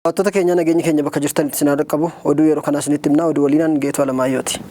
Daawwattoota keenya nageenyi keenya bakka jirtanitti isin haa dhaqqabu. Oduu yeroo kanaa isinitti himna. Oduu waliinaan Geetuu Alamaayyooti.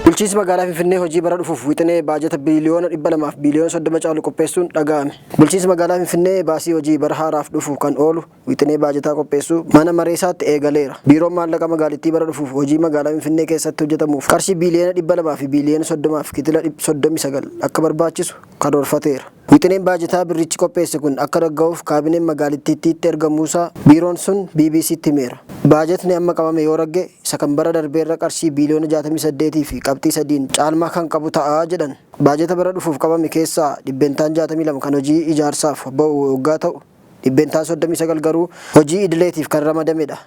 Bulchiinsi magaalaa Finfinnee hojii bara dhufuuf wixinee baajata biiliyoona 200 fi biiliyoona 30 caalu qopheessuun dhaga'ame. Bulchiinsi magaalaa Finfinnee baasii hojii bara haaraaf dhufu kan oolu wixinee baajataa qopheessuu mana mareesaatti eegaleera. Biiroon Maallaqa magaalittii bara dhufuuf hojii magaalaa Finfinnee keessatti hojjetamuuf qarshii biiliyoona 200 fi biiliyoona 30 fi kitila 39 akka barbaachisu karoorfateera. Wixineen baajataa birrichi qopheesse kun akka ragga'uuf kaabineen magaalittiittiitti ergamuusaa biiroon sun BBCtti himeera. Baajatni amma qabame yoo ragge isa kan bara darbeerra qarshii biiliyoona 68 fi qabxii 3n caalmaa kan qabu ta'a jedhan. Baajata bara dhufuuf qabame keessaa dhibbentaan 62 kan hojii ijaarsaaf ba'u oggaa ta'u, dhibbentaan 39 garuu hojii idileetiif kan ramadamedha.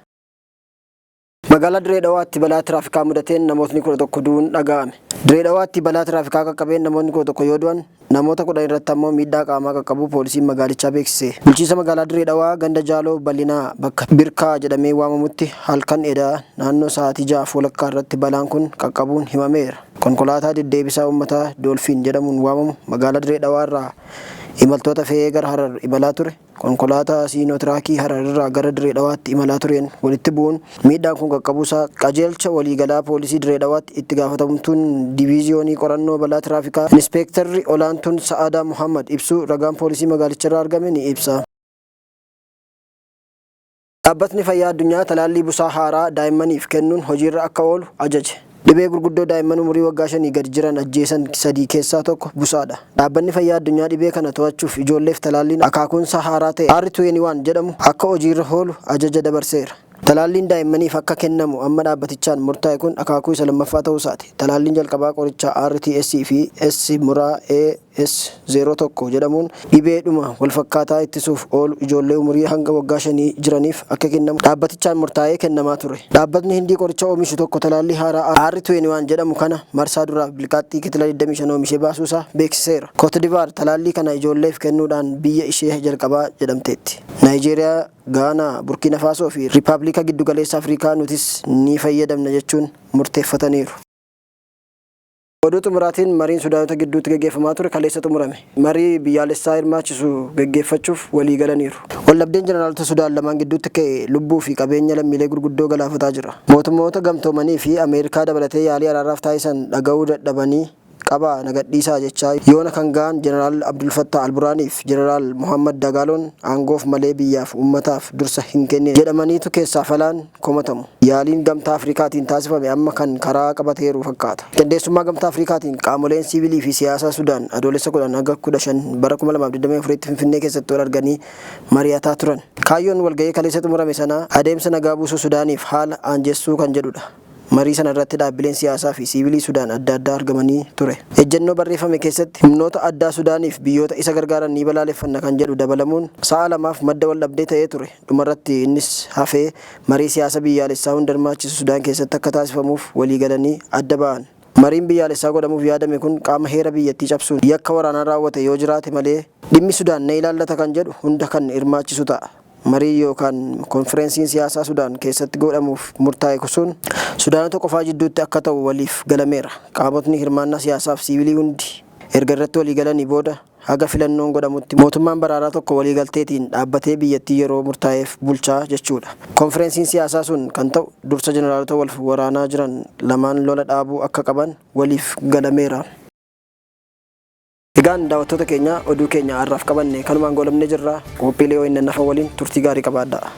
Magaalaa Dirree Dhawaatti balaa tiraafikaa mudateen namootni 11 du'uun dhaga'ame. Dirree Dhawaatti balaa tiraafikaa qaqqabeen namootni 11 yoo du'an, namoota 10 irratti ammoo miidhaa qaamaa qaqqabuu poolisiin magaalichaa beeksise. Bulchiinsa magaalaa Dirree Dhawaa ganda Jaaloo Bal'inaa bakka Birkaa jedhamee waamamutti halkan edaa naannoo sa'aatii 6f walakkaa irratti balaan kun qaqqabuun himameera. Konkolaataa deddeebisaa uummataa Doolfiin jedhamuun waamamu magaalaa Dirree Dhawaa irraa imaltoota fe'ee gara Harar imalaa ture konkolaataa Siinotiraakii Harar irraa gara Dirree Dhawaatti imalaa tureen walitti bu'uun miidhaan kun qaqqabuusaa Qajeelcha Waliigalaa Poolisii Dirree Dhawaatti Itti Gaafatamtuun Diviiziyoonii Qorannoo Balaa Tiraafikaa Inispeektarri Olaantuun Sa'aadaa Mohaammad ibsuu ragaan Poolisii magaalicharraa argame ni ibsa. Dhaabbatni Fayyaa Addunyaa talaallii busaa haaraa daa'immaniif kennuun hojiirra akka oolu ajaje. Dhibee gurguddoo daa'imman umurii waggaa shanii gadi jiran ajjeesan sadii keessaa tokko busaadha. Dhaabbanni Fayyaa Addunyaa dhibee kana to'achuuf ijoolleef talaalliin akaakuunsaa haaraa ta'e R21 jedhamu akka hojiirra hoolu ajaja dabarseera. Talaalliin daa'immaniif akka kennamu amma dhaabbatichaan murtaa'e kun akaakuu isa lammaffaa ta'uusaati. Talaalliin jalqabaa qoricha RTS fi S muraa A S01 jedhamuun dhibeedhuma walfakkaataa ittisuuf oolu ijoollee umurii hanga waggaa shanii jiraniif akka kennamu dhaabbatichaan murtaa'ee kennamaa ture. Dhaabbatni Hindii qoricha oomishu tokko talaallii haaraa R21 jedhamu kana marsaa duraaf bilqaaxxii kitila 25 oomishee baasuusaa beeksiseera. Kootdivaar talaallii kana ijoolleef kennuudhaan biyya ishee jalqabaa jedhamteetti. Naayijeeriyaa, Gaanaa, Burkiina Faasoo fi Rippaabliika Giddugaleessa Afrikaa nutis ni fayyadamna jechuun murteeffataniiru. Oduu xumuraatiin mariin Sudaanota gidduutti gaggeeffamaa ture kaleessa xumurame. Marii biyyaalessaa hirmaachisu gaggeeffachuuf walii galaniiru. Waldhabdeen Jeneraalota Sudaan lamaan gidduutti ka'e lubbuu fi qabeenya lammiilee gurguddoo galaafataa jira. Mootummoota Gamtoomanii fi Ameerikaa dabalatee yaalii araaraaf taasisan dhaga'uu dadhabanii qabaa na gadhiisaa jechaa yoona kan ga'an Jeneraal Abdulfattah Alburaaniif Jeneraal Mohaammad Dagaaloon aangoof malee biyyaaf uummataaf dursa hin kennine jedhamaniitu keessaa falaan komatamu. Yaaliin Gamtaa Afrikaatiin taasifame amma kan karaa qabateeru fakkaata. Qindeessummaa Gamtaa Afrikaatiin qaamoleen siivilii fi siyaasaa Sudaan Adoolessa 10 haga 15 bara 2024tti Finfinnee keessatti wal arganii mari'ataa turan. Kaayyoon walga'ii kaleessa xumurame sanaa adeemsa nagaa buusuu Sudaaniif haala aanjessuu kan jedhudha. Marii sana irratti dhaabbileen siyaasaa fi siivilii Sudaan adda addaa argamanii ture. Ejjennoo barreeffame keessatti humnoota addaa Sudaaniif biyyoota isa gargaaran ni balaaleffanna kan jedhu dabalamuun sa'a lamaaf madda waldhabdee ta'ee ture. Dhumarratti innis hafee marii siyaasa biyyaalessaa hunda hirmaachisu Sudaan keessatti akka taasifamuuf waliigalanii adda ba'an. Mariin biyyaalessaa godhamuuf yaadame kun qaama heera biyyattii cabsuun yakka waraanaa raawwate yoo jiraate malee dhimmi Sudaan na ilaallata kan jedhu hunda kan hirmaachisu ta'a. Mariin yookaan konfireensiin siyaasaa Sudaan keessatti godhamuuf murtaa'e sun Sudaanota qofaa jidduutti akka ta'u waliif galameera. Qaamotni hirmaannaa siyaasaaf siivilii hundi erga irratti waliigalanii booda Haga filannoon godhamutti mootummaan baraaraa tokko waliigalteetiin dhaabbatee biyyattii yeroo murtaa'eef bulcha jechuudha. Konfireensiin siyaasaa sun kan ta'u dursa jeneraalota wal waraanaa jiran lamaan lola dhaabuu akka qaban waliif galameera. Egaan daawwattoota keenya oduu keenya har'aaf qabanne kanumaan goolabnee jirra. Qophiilee ONN hafan waliin turtii gaarii qabaadhaa.